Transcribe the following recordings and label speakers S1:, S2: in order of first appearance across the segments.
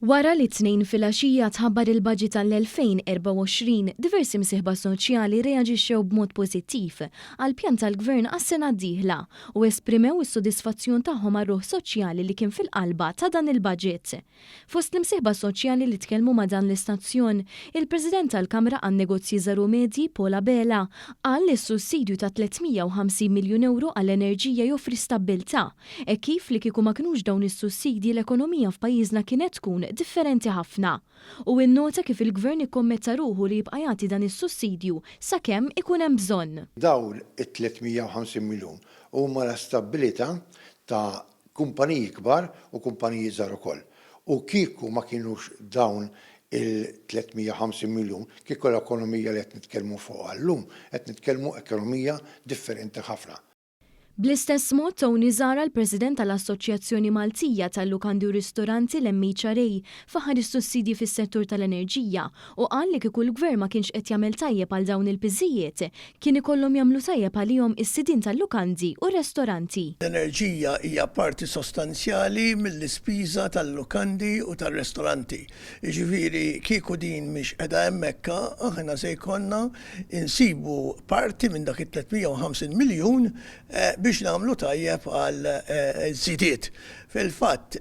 S1: Wara li t-Tnejn filgħaxija tħabbar il-budget għall-2024, diversi msieħba soċjali rreaġixxew b'mod pożittiv għall-pjan tal-Gvern għas-sena d-dieħla u esprimew is-sodisfazzjon tagħhom għar-ruħ soċjali li kien fil-qalba ta' dan il-budget. Fost l-imsieħba soċjali li tkellmu ma' dan l-istazzjon, il-President tal-Kamra għan-Negozji Żgħar u Medji, Paul Abela, qal li s-sussidju ta' 350 miljun ewro għall-enerġija joffri stabbiltà, hekk kif li kieku ma kinux dawn is-sussidji l-ekonomija f'pajjiżna kienet tkun differenti ħafna. Hu innota kif il-Gvern ikkommetta ruħu li jibqa' jagħti dan is-sussidju sakemm ikun hemm bżonn.
S2: Dawn it-350 miljun huma l-istabbilità ta' kumpaniji kbar u kumpaniji żgħar ukoll. U kieku ma kinux dawn il-350 miljun, kieku l-ekonomija li qed nitkellmu fuqha llum, qed nitkellmu ekonomija differenti ħafna.
S1: Bl-istess mod, Tony Zahra, l-President tal-Assoċjazzjoni Maltija tal-Lukandi u Ristoranti, l-MHRA, faħħar is-sussidji fis-settur tal-enerġija u qal li kieku l-Gvern ma kienx qed jagħmel tajjeb għal dawn il-piżijiet, Kien ikollhom jagħmlu tajjeb għalihom is-sidien tal-lukandi u r-restoranti.
S3: L-enerġija hija parti sostanzjali mill-ispiża tal-lukandi u tar-restoranti. Jiġifieri kieku din mhix qiegħda hemmhekk, aħna se jkollna nsibu parti minn dak it-350 miljun biex nagħmlu tajjeb għal żidiet. Fil-fatt,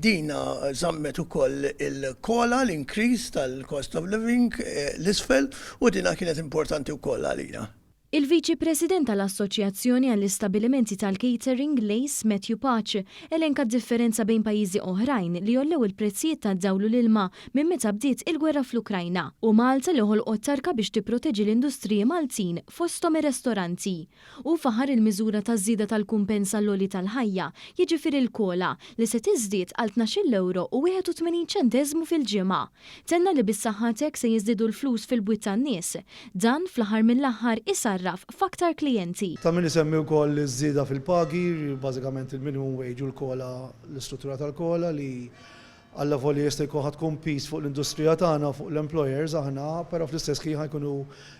S3: dina żammet ukoll il-COLA, l-increase tal-cost of living 'l isfel u dina kienet importanti wkoll għalina.
S1: Il-Viċi President tal-Assoċjazzjoni għall-Istabbilimenti tal-Catering, l-ACE, Matthew Pace, elenka d-differenza bejn pajjiżi oħrajn li għollew il-prezzijiet tad-dawl u l-ilma minn meta bdiet il-gwerra fl-Ukrajna u Malta li ħolqot tarka biex tipproteġi l-industriji Maltin fosthom ir-restoranti. Hu faħħar il-miżura taż-żieda tal-kumpens għall-għoli tal-ħajja, jiġifieri l-COLA, li se tiżdied għal tnax-il ewro u 81 ċenteżmu fil-ġimgħa. Tenna li bis-saħħa t'hekk se jiżdiedu l-flus fil-bwiet tan-nies. Dan, fl-aħħar mill-aħħar, isarraf f'aktar klijenti.
S4: Ta' min isemmi wkoll iż-żieda fil-pagi, bażikament il-minimum wage u l-COLA, l-istruttura tal-COLA li Allavolja jista' jkun ħa tkun piż fuq l-industrija tagħna, fuq l-employers aħna, però fl-istess ħin ħa jkunu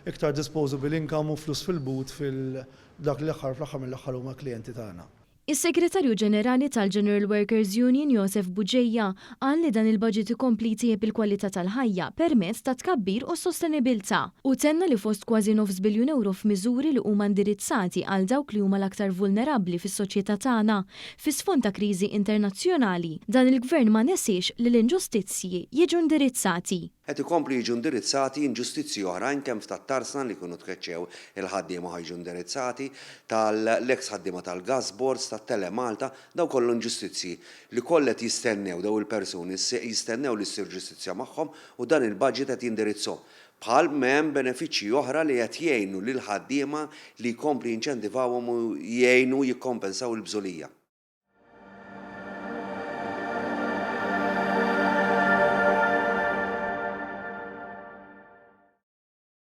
S4: iktar disposable income u flus fil-but fil dak li l-aħħar fl-aħħar mill-aħħar huma l-klijenti tagħna.
S1: Is-Segretarju Ġenerali tal-General Workers Union Josef Bugeja qal li dan il-budget ikompli jtejjeb il-kwalità tal-ħajja permezz ta' tkabbir u s-sostenibilità. Hu tenna li fost kważi nofs biljun ewro f'miżuri li huma indirizzati għal dawk li huma l-aktar vulnerabbli fis-soċjetà tagħna, Fi sfond ta' kriżi internazzjonali, dan il-Gvern ma nesiex li l-inġustizzji jiġu indirizzati.
S5: Qed ikomplu jiġu indirizzati inġustizzji oħrajn kemm f'tat-Tarzna li kienu tkeċċew il-ħaddiema ħa jiġu indirizzati, tal-eks ħaddiema tal-Gas Boards, tat-Telemalta, dawn kollu inġustizzji li kollha qed jistennew dawn il-persuni jistennew li ssir ġustizzja magħhom u dan il-budget qed jindirizzhom. Bħal m'hemm benefiċċji oħra li qed jgħinu lill-ħaddiema li jkompli jinċentivawhom u jgħinu jikkompensaw il-bżulija.